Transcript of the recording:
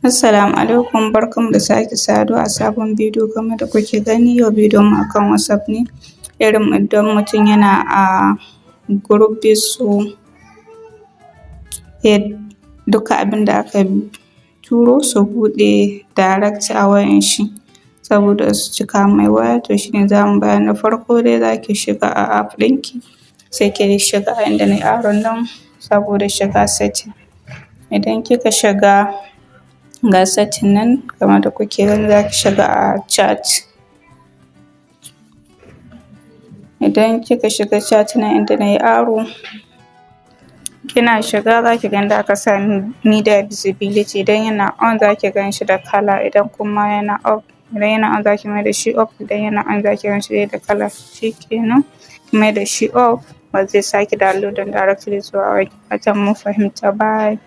Assalamu alaikum, barkanmu da sake saduwa a sabon bidiyo. Kamar yadda kuke gani, yau bidiyon mu akan WhatsApp ne. Irin idan mutum yana a group, bai so duka abinda aka turo su buɗe direct a wayan shi saboda su cika mai waya. To shi ne zamu bayar. Na farko dai, za ki shiga a app ɗinki, sai ki shiga inda nayi arrow nan saboda shiga setting. Idan kika shiga, ga setting nan kamar yadda kuke gani, za ki shiga a chat. Idan kika shiga chat nan inda nayi arrow, kina shiga za ki ga inda aka sa media visibility. Idan yana on, za ki gan shi da kala, idan kuma yana off, idan yana on, za ki maida shi off, idan yana on, za ki gan shi da kala. Shikenan, ki maida shi off, ba zai sake downloading directly zuwa wayarki. Fatan mun fahimta. Bye.